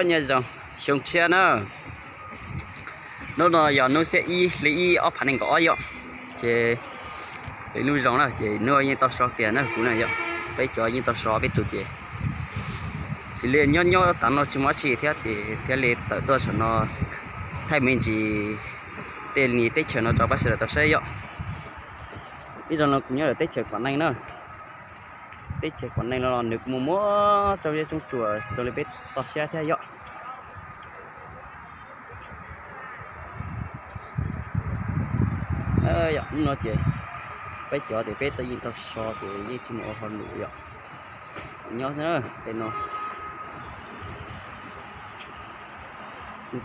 Nyob zoo, xyoo tshiab na. Hnub no yog hnub xiab ib hli ib ob phav nees nkaum ob yom. Ces pem hnub zoo na ces hnub yeej tau so kiag na kuv na yom. Peb cov yeej tau so peb tus ces xws li nyob nyob tav no tsis muaj dab tsi thiab ces thiaj li tawm tuaj saum no thaij me ntsis tej niag teb chaws no rau peb sawv daws tau saib yom. Ib zaug no kuv nyob lawm teb chaws Quảng Ninh na. Teb chaws Quảng Ninh no los nws kuj muaj muaj tsoom zej tsoom tsuas zoo li peb toj siab thiab yom. Yog hnub no ces peb cov ces peb yeej tau so ces yeej tsis mus ua hauj lwm yom. Nyob xwb tej no.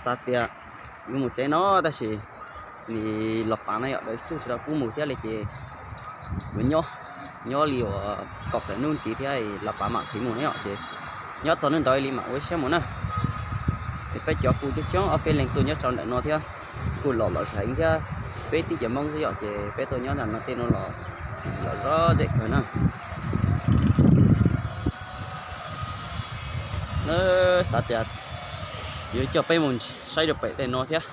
Xav tias yuav mus tsev no tab sis nim los pav na yom, lawv kuj tsis tau pub mus thiab li ces yuav nyob, nyob li uas kaum tawm hnub ntxiv thiab los pav mam khiav mus na yom. Ces nyob txog hnub ntawd li mam ua siab mus na. Es peb cov kuj coob coob ob peb leeg tuaj nyob rau ntawm no thiab, kuj los lom zem heev thiab. Peb tib cov Hmoob xwb yom ces peb tuaj nyob ntawm no tej no los xws li los zov zem kawg na. Xav tias yuav coj peb mus saib rau pem tej no thiab.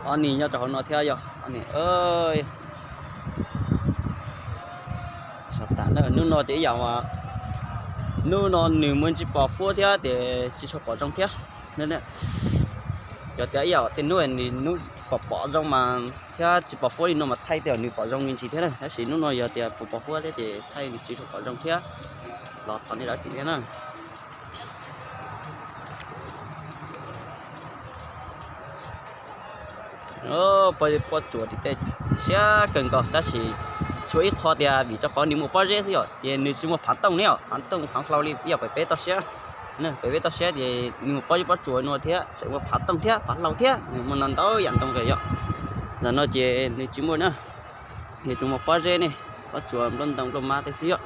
Ob niag nyob rau hauv no thiab yog ob niag. Hnub no ces ib yam, hnub no nws muaj tsis pom huab thiab ces tsis tshua pom zoo thiab. Yog tias ib yam tej hnub, hnub pom pom zoo mas thiab tsis pom huab li no mas thaij tej nws pom zoo me ntsis thiab na, tab sis hnub no yog tias pom pom huab thiab ces thaij nws tsis tshua pom zoo thiab. Los thov nej zam txim thiab na. Pob tsuas tim tej siab kawg nkaus tab sis tshuav ib qho tias vim rau qhov nws muaj pob zeb xwb yom, ces nws tsis muaj phav tooj ne yom, phav tooj phav hlau li yog pem peb toj siab. Pem peb toj siab ces nws muaj pob zeb pob tsuas no thiab tseem muaj phav tooj thiab phav hlau thiab, nws muaj no ntau yam ntau nqe yom. Ntawm no ces nws tsis muaj na, nws tsuas muaj pob zeb ne, pob tsuas nplooj ntoo nplooj mab tej xwb yom.